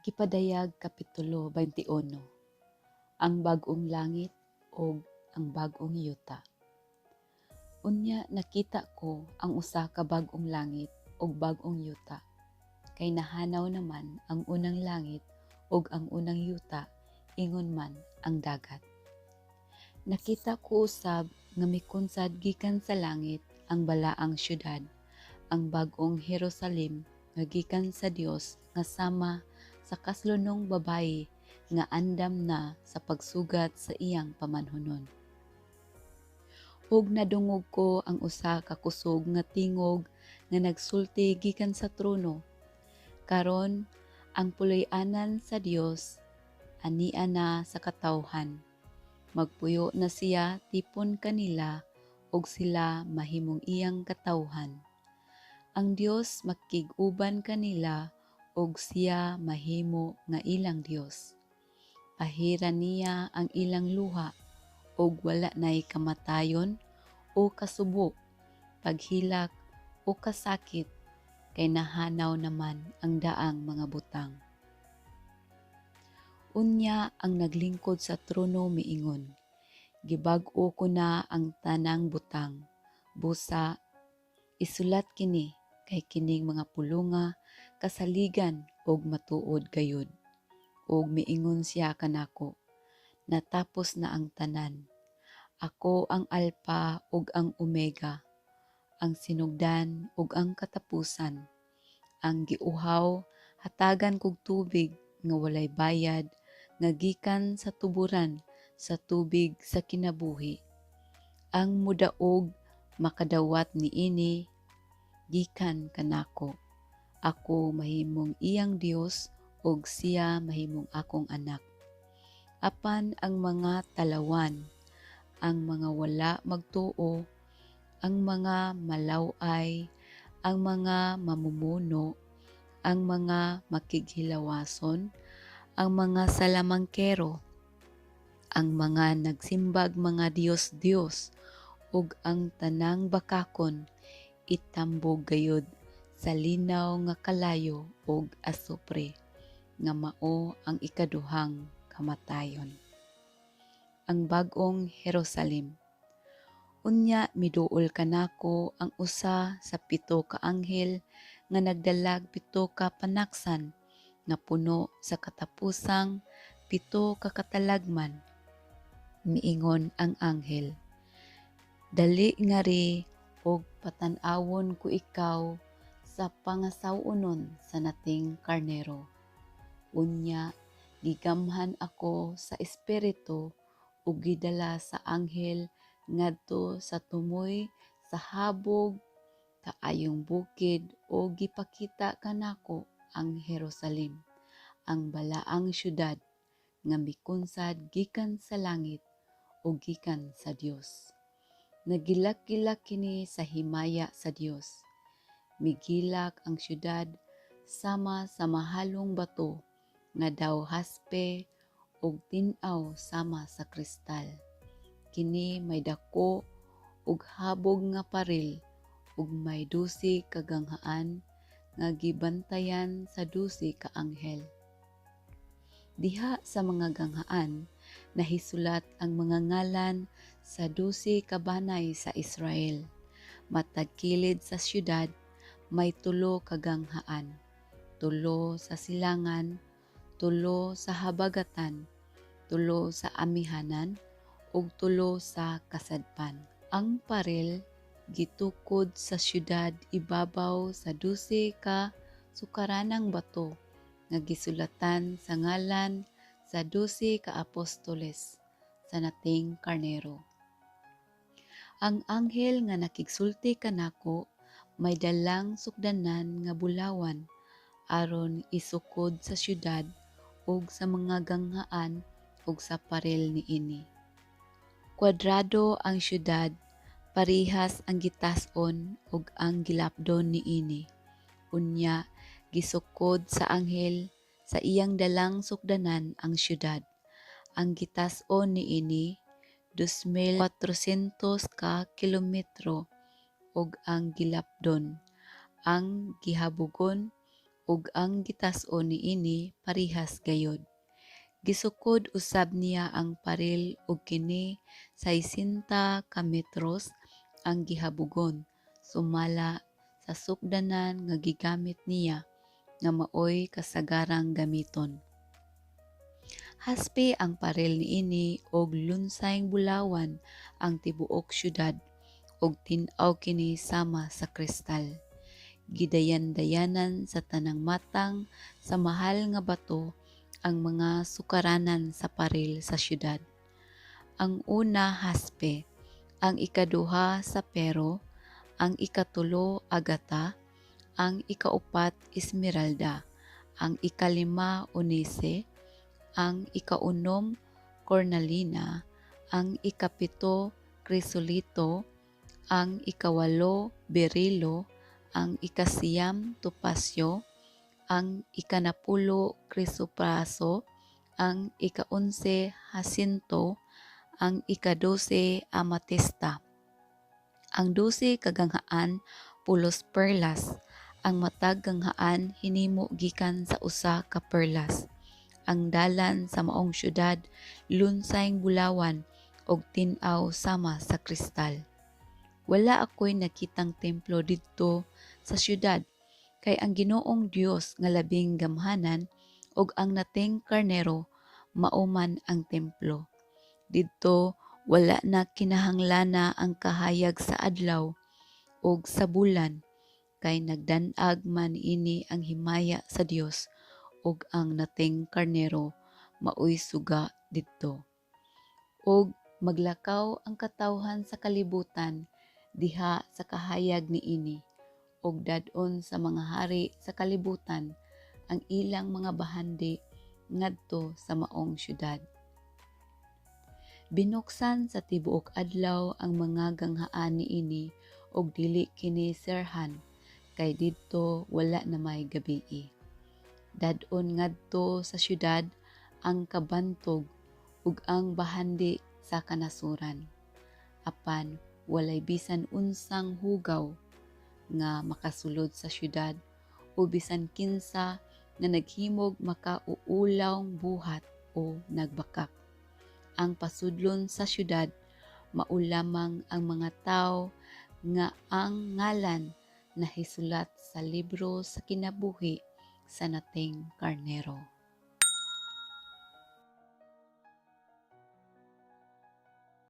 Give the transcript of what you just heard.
Gipadayag Kapitulo 21. Ang bag-ong langit ug ang bag-ong yuta. Unya nakita ko ang usa ka bag-ong langit ug bag-ong yuta, kay nahanaw naman ang unang langit ug ang unang yuta, ingon man ang dagat. Nakita ko usab nga mikunsad gikan sa langit ang balaang syudad, ang bag-ong Jerusalem nga gikan sa Dios, nga sama sa kaslonong babayi nga andam na sa pagsugat sa iyang pamanhunon. Ug nadungog ko ang usa ka kusog nga tingog nga nagsulti gikan sa trono, "Karon ang puloy-anan sa Dios ania na sa katawhan. Magpuyo na siya tipon kanila ug sila mahimong iyang katawhan. Ang Dios makig-uban kanila ug siya mahimo nga ilang Dios. Pahiran niya ang ilang luha ug wala nay kamatayon o kasubo, paghilak o kasakit, kay nahanaw naman ang daang mga butang." Unya ang naglingkod sa trono miingon, "Gibag-o ko na ang tanang butang. Busa, isulat kini, kay kining mga pulonga kasaligan ug matuod gayud." Ug miingon siya kanako, "Natapos na ang tanan. Ako ang Alpha ug ang Omega, ang sinugdan ug ang katapusan. Ang giuhaw, hatagan kog tubig nga walay bayad nga gikan sa tuburan sa tubig sa kinabuhi. Ang mudaog makadawat niini gikan kanako. Ako mahimong iyang Dios ug siya mahimong akong anak. Apan ang mga talawan, ang mga wala magtuo, ang mga malaw-ay, ang mga mamumuno, ang mga makighilawason, ang mga salamangkero, ang mga nagsimbag mga diyos-diyos, ug ang tanang bakakon, itambog gayud sa linaw nga kalayo ug asupre, nga mao ang ikaduhang kamatayon." Ang bag-ong Jerusalem. Unya miduol kanako ang usa sa pito ka anghel nga nagdalag pito ka panaksan nga puno sa katapusang pito ka katalagman. Miingon ang anghel, "Dali ngari ug patan-awon ko ikaw sa pangasaw-onon sa Nating Karnero." Unya gigamhan ako sa Espiritu ug gidala sa anghel ngadto sa tumoy sa habog kaayong bukid ug gipakita kanako ang Jerusalem, ang balaang syudad, nga mikunsad gikan sa langit ug gikan sa Dios. Nagilak-gilak kini sa himaya sa Dios. Migilak ang syudad sama sa mahalong bato nga daw haspe ug tin-aw sama sa kristal. Kini may dako ug habog nga paril ug may 12 ka ganghaan nga gibantayan sa 12 ka anghel. Diha sa mga ganghaan nahisulat ang mga ngalan sa 12 ka banay sa Israel. Matag kilid sa syudad may tulo ka ganghaan, tulo sa silangan, tulo sa habagatan, tulo sa amihanan, ug tulo sa kasadpan. Ang paril gitukod sa syudad ibabaw sa 12 ka sukaranang bato nga gisulatan sa ngalan sa 12 ka apostoles sa Nating Karnero. Ang anghel nga nakigsulti kanako may dalang sukdanan nga bulawan aron isukod sa syudad ug sa mga ganghaan ug sa paril niini. Kwadrado ang syudad, parehas ang gitas-on ug ang gilapdon niini. Unya gisukod sa anghel sa iyang dalang sukdanan ang syudad. Ang gitas-on niini 2,400 ka kilometro ug ang gilapdon, ang gihabogon Ug ang gitas-on niini parehas gayud. Gisukod usab niya ang paril ug kini 60 ka metros ang gihabogon sumala sa sukdanan nga gigamit niya nga maoy kasagarang gamiton. Haspe ang paril niini ug lunsayng bulawan ang tibuok syudad ug tin-aw kini sama sa kristal. Gidayan-dayanan sa tanang matang sa mahal nga bato ang mga sukaranan sa paril sa syudad. Ang una haspe, ang ikaduha sapero, ang ikatulo agata, ang ikaupat esmeralda, ang ikalima onise, ang ikaunom cornalina, ang ikapito krisolito, ang ikawalo berilo, ang ikasiyam topasyo, ang ikanapulo krisopraso, ang ikaonse hasinto, ang ikadose amatista. Ang 12 ka ganghaan pulos perlas, ang matag ganghaan hinimo gikan sa usa ka perlas. Ang dalan sa maong syudad lunsayng bulawan ug tin-aw sama sa kristal. Wala ako'y nakitang templo didto sa syudad kay ang Ginoong Dios nga labing gamhanan ug ang Nating Karnero mao man ang templo. Didto wala na kinahanglana ang kahayag sa adlaw ug sa bulan kay nagdan-ag man niini ang himaya sa Dios ug ang Nating Karnero maoy suga didto. Ug maglakaw ang katawhan sa kalibutan diha sa kahayag niini ug dad-on sa mga hari sa kalibutan ang ilang mga bahandi ngadto sa maong syudad. Binuksan sa tibuok adlaw ang mga ganghaan niini ug dili kini serhan kay didto wala na may gabii. Dad-on ngadto sa syudad ang kabantog ug ang bahandi sa kanasuran. Apan walay bisan unsang hugaw nga makasulod sa syudad o bisan kinsa nga naghimog makauulawng buhat o nagbakak. Ang pasudlon sa syudad mao lamang ang mga tawo nga ang ngalan nahisulat sa libro sa kinabuhi sa Nating Karnero.